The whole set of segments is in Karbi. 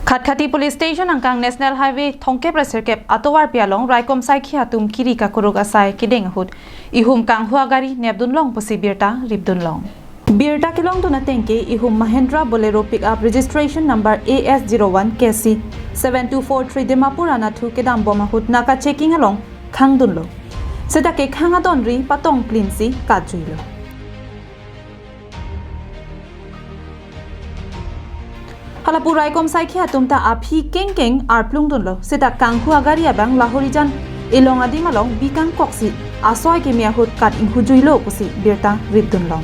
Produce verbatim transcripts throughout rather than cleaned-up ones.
Khatkhati Police Station angkang National Highway thomkep ra sirkep atovarpi along raikom saikhi atum kiri kakuruk asai kedeng ahut ihum kanghu agari nepdunlong pusi birta ripdunlong. Birta kelongdun atengke ihum Mahindra Bolero pickup registration number A S zero one K C seven two four three Dimapur anathu kedambom ahut naka checking along khangdunlo. Seta kekhang adonri patong klinsi katjuilo. Halapu raikom saikhi atum ta aphi kengkeng arplungdunlo. Seta kanghu agari abang Lahorijan elong adim along bi kangkoksi asoi keme ahut kat inghujuilo pusi birta ripdunlong.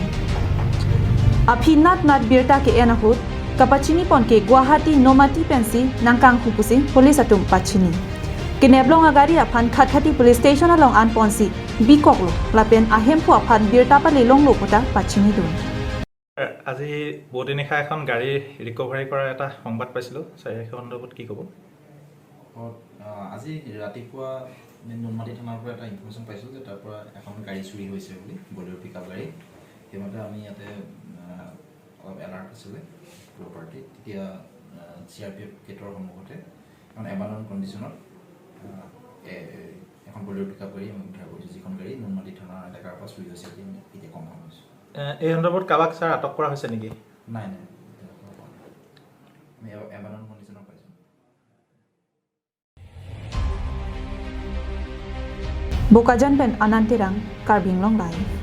Aphi natnat birta ke-en ahut kapachinipon ke Guwahati Nomati pensi nangkanghu pusi police atum pachini. Keneplong agari aphan Khatkhati Police Station along anponsi bikoklo lapen ahemphu aphan birta palelonglo puta pachinidun. আজি পুৱতি নিশা এখন গাড়ী ৰিকভাৰী কৰাৰ এটা সংবাদ পাইছিলোঁ। ছাৰ, এই সন্দৰ্ভত কি ক'ব? অ, আ, আজি ৰাতিপুৱা আমি নুনমাটি থানাৰ পৰা এটা ইনফৰমেশ্যন পাইছোঁ যে তাৰ পৰা এখন গাড়ী চুৰি হৈছে বুলি, বলেৰ' পিকআপ গাড়ী। সেইমতে আমি ইয়াতে, আ, অলপ এলাৰ্ট আছিলে প্ৰপাৰ্টি। তেতিয়া, আ, চি আৰ পি এফ গেটৰ সন্মুখতে এখন এবাণ্ডন কণ্ডিশ্যনত, আ, এ-, এখন বলেৰ' পিকআপ গাড়ী আমি উদ্ধাৰ কৰিছোঁ, যিখন গাড়ী নুনমাটি থানাৰ এলেকাৰ পৰা চুৰি হৈছে বুলি আমি এতিয়া কনফাৰ্ম হৈছোঁ। এ, এই সন্দৰ্ভত কাৰোবাক, ছাৰ, আটক কৰা হৈছে নেকি? নাই, নাই, তেনেকুৱা হোৱা নাই। আমি এব-, এবাণ্ডন কণ্ডিশ্যনত পাইছোঁ। Bokajan pen Anand Terang, Karbi Anglong Live.